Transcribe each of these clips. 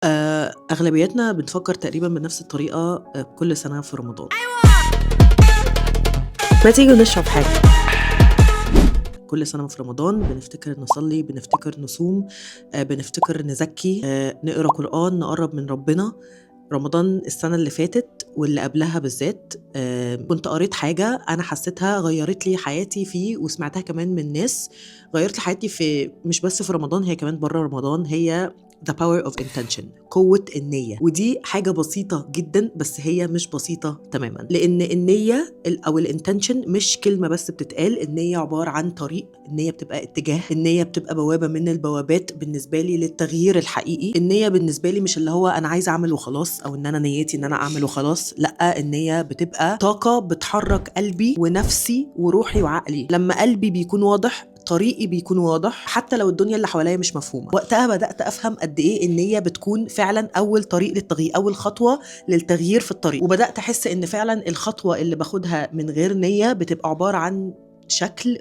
أغلبيتنا بنفكّر تقريبًا بنفس الطريقة كل سنة في رمضان. ما تيجوا نشرب حاجة. كل سنة في رمضان بنفتكر نصلّي، بنفتكر نصوم، بنفتكر نزكّي، نقرا قرآن، نقرّب من ربنا. رمضان السنة اللي فاتت واللي قبلها بالذات كنت قريت حاجة أنا حسيتها غيّرت لي حياتي فيه، وسمعتها كمان من ناس، غيّرت لي حياتي في مش بس في رمضان، هي كمان برّه رمضان، هي the power of intention، قوة النية. ودي حاجة بسيطة جدًا بس هي مش بسيطة تمامًا، لإن النية أو ال intention مش كلمة بس بتتقال، النية عبارة عن طريق، النية بتبقى اتجاه، النية بتبقى بوابة من البوابات بالنسبة لي للتغيير الحقيقي. النية بالنسبة لي مش اللي هو أنا عايزة أعمل وخلاص، أو إن أنا نيتي إن أنا أعمل وخلاص، لأ، النية بتبقى طاقة بتحرك قلبي ونفسي وروحي وعقلي. لما قلبي بيكون واضح، طريقي بيكون واضح، حتى لو الدنيا اللي حواليا مش مفهومة. وقتها بدأت أفهم قد إيه النية بتكون فعلا أول طريق للتغيير، أول خطوة للتغيير في الطريق. وبدأت أحس إن فعلا الخطوة اللي باخدها من غير نية بتبقى عبارة عن شكل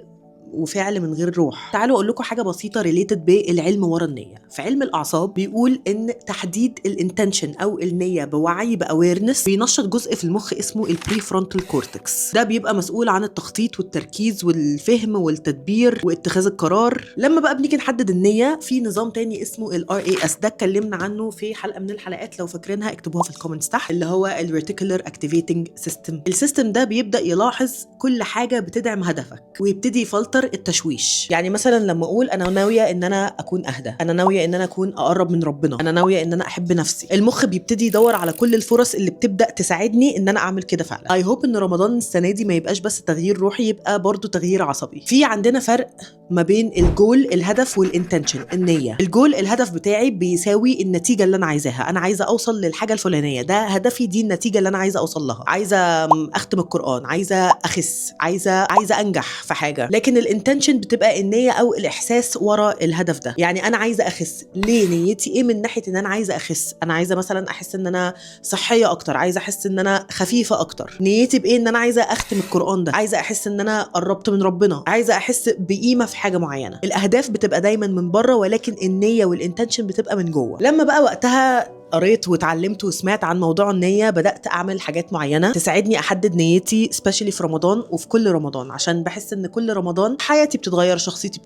وفعل من غير روح. تعالوا أقول لكم حاجة بسيطة related بالعلم ورا النية. في علم الأعصاب بيقول إن تحديد ال intention أو النية بوعي، ب awareness، بينشط جزء في المخ اسمه ال prefrontal cortex. ده بيبقى مسؤول عن التخطيط والتركيز والفهم والتدبير واتخاذ القرار. لما بقى بنيجي نحدد النية في نظام تاني اسمه ال RAS، ده اتكلمنا عنه في حلقة من الحلقات، لو فاكرينها اكتبوها في ال comments تحت، اللي هو ال reticular activating system. ال system ده بيبدأ يلاحظ كل حاجة بتدعم هدفك ويبتدي يفلتر التشويش. يعني مثلا لما اقول انا ناوية ان انا اكون اهدى، انا ناوية ان انا اكون اقرب من ربنا، انا ناوية ان انا احب نفسي، المخ بيبتدي يدور على كل الفرص اللي بتبدا تساعدني ان انا اعمل كده فعلا. I hope ان رمضان السنة دي ما يبقاش بس تغيير روحي، يبقى برضو تغيير عصبي. في عندنا فرق ما بين الجول الهدف وال intention النيه. الجول الهدف بتاعي بيساوي النتيجة اللي انا عايزاها، انا عايزه اوصل للحاجة الفلانيه، ده هدفي، دي النتيجة اللي انا عايزه اوصل لها، عايزه اختم القران، عايزه اخس، عايزه انجح في حاجه. لكن ال intention بتبقى النية او الاحساس ورا الهدف ده. يعني انا عايزه اخس، ليه؟ نيتي ايه من ناحية ان انا عايزه اخس؟ انا عايزه مثلا احس ان انا صحية اكتر، عايزه احس ان انا خفيفة اكتر. نيتي بايه ان انا عايزه اختم القران ده؟ عايزه احس ان انا قربت من ربنا، عايزه احس بقيمة في حاجة معينة. الاهداف بتبقى دايما من بره، ولكن النية وال intention بتبقى من جوه. لما بقى وقتها قريت واتعلمت وسمعت عن موضوع النية، بدأت أعمل حاجات معينة تساعدني أحدد نيتي، especially في رمضان وفي كل رمضان، عشان بحس إن كل رمضان حياتي بتتغير، شخصيتي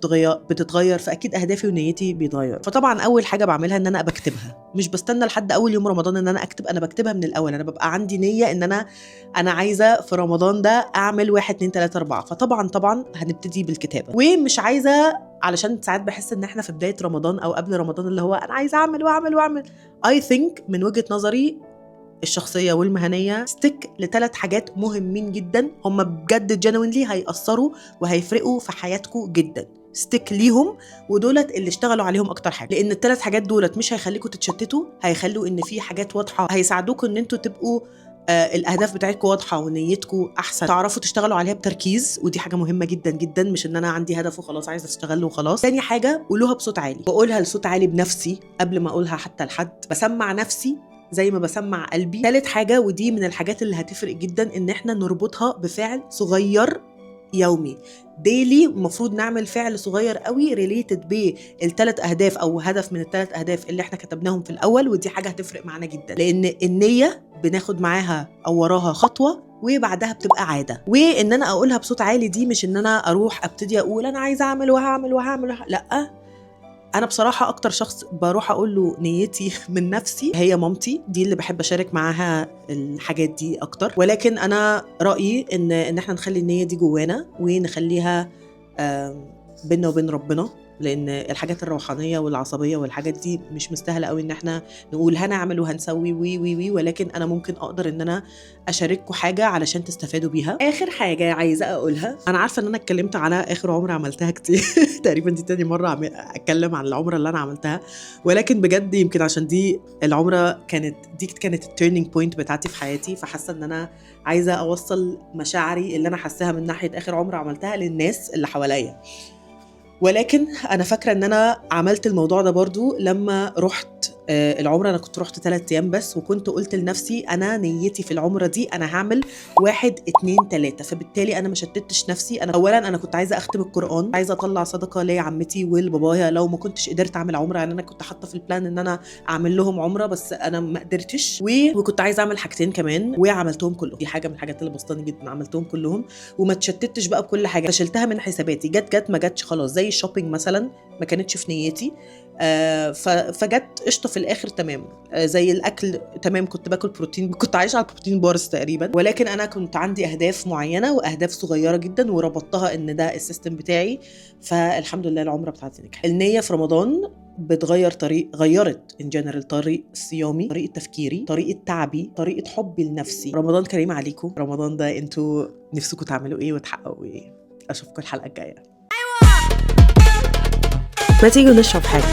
بتتغير، فأكيد أهدافي ونيتي بيتغيروا. فطبعا أول حاجة بعملها إن أنا بكتبها، مش بستنى لحد أول يوم رمضان إن أنا أكتب، أنا بكتبها من الأول. أنا ببقى عندي نية إن أنا عايزة في رمضان ده أعمل 1 2 3 4، فطبعا هنبتدي بالكتابة. ومش عايزة، علشان ساعات بحس ان احنا في بداية رمضان او قبل رمضان اللي هو انا عايزه اعمل واعمل واعمل. I think من وجهه نظري الشخصية والمهنيه، stick لثلاث حاجات مهمين جدا، هم بجد genuinely هيأثروا وهيفرقوا في حياتكم جدا. stick ليهم، ودولت اللي اشتغلوا عليهم اكتر حاجه، لان الثلاث حاجات دولت مش هيخليكم تتشتتوا، هيخلوا ان في حاجات واضحه، هيساعدوكم ان انتوا تبقوا الاهداف بتاعتكم واضحة ونيتكم احسن، تعرفوا تشتغلوا عليها بتركيز، ودي حاجة مهمة جدا جدا، مش ان انا عندي هدف وخلاص عايزه اشتغل له وخلاص. تاني حاجة قولوها بصوت عالي، بقولها لصوت عالي بنفسي قبل ما اقولها حتى لحد، بسمع نفسي زي ما بسمع قلبي. تالت حاجة، ودي من الحاجات اللي هتفرق جدا، ان احنا نربطها بفعل صغير يومي، daily. المفروض نعمل فعل صغير قوي related بالثلاث اهداف او هدف من الثلاث اهداف اللي احنا كتبناهم في الاول، ودي حاجة هتفرق معانا جدا، لان النية بناخد معاها او وراها خطوة وبعدها بتبقى عاده. وان انا اقولها بصوت عالي دي مش ان انا اروح ابتدي اقول انا عايزه اعمل وهعمل وهعمل، لا، انا بصراحة اكتر شخص بروح اقول له نيتي من نفسي هي مامتي، دي اللي بحب اشارك معاها الحاجات دي اكتر. ولكن انا رايي ان احنا نخلي النية دي جوانا ونخليها بينا وبين ربنا، لان الحاجات الروحانية والعصبية والحاجات دي مش مستاهلة قوي ان احنا نقول هنعمل وهنسوي وي وي وي، ولكن انا ممكن اقدر ان انا اشارككم حاجة علشان تستفادوا بيها. اخر حاجة عايزه اقولها، انا عارفه ان انا اتكلمت على اخر عمره عملتها كتير تقريبا دي تاني مرة اتكلم عن العمرة اللي انا عملتها، ولكن بجد يمكن عشان دي العمرة كانت ال turning point بتاعتي في حياتي، فحاسه ان انا عايزه اوصل مشاعري اللي انا حاساها من ناحية اخر عمره عملتها للناس اللي حواليا. ولكن انا فاكره ان انا عملت الموضوع ده برضو لما رحت العمرة انا كنت رحت 3 ايام بس، وكنت قلت لنفسي انا نيتي في العمرة دي انا هعمل واحد اتنين تلاته، فبالتالي انا ما شتتش نفسي. انا اولا انا كنت عايزه اختم القران، عايزه اطلع صدقه لعمتي ولبابايا لو ما كنتش قدرت اعمل عمره، يعني انا كنت حاطه في ال plan ان انا اعمل لهم عمره بس انا ما قدرتش. وكنت عايزه اعمل حاجتين كمان وعملتهم كلهم. دي حاجة من الحاجات اللي بسطاني جدا، عملتهم كلهم وما تشتتش بقى بكل حاجه، فشلتها من حساباتي، جت جت، ما جتش خلاص. زي ال shopping مثلا ما كانتش في نيتي، فجت قشطه في الاخر، تمام. زي الاكل تمام، كنت باكل بروتين، كنت عايشه على ال protein bars تقريبا، ولكن انا كنت عندي اهداف معينة واهداف صغيرة جدا وربطتها ان ده ال system بتاعي، فالحمد لله العمرة بتاعتي نجحت. النية في رمضان بتغير طريق، غيرت in general طريق صيامي، طريقه تفكيري، طريقه تعبي، طريقه حبي لنفسي. رمضان كريم عليكم. رمضان ده انتوا نفسكم تعملوا ايه وتحققوا ايه؟ اشوفكم الحلقة الجايه. ما تيجوا نشرب حاجه.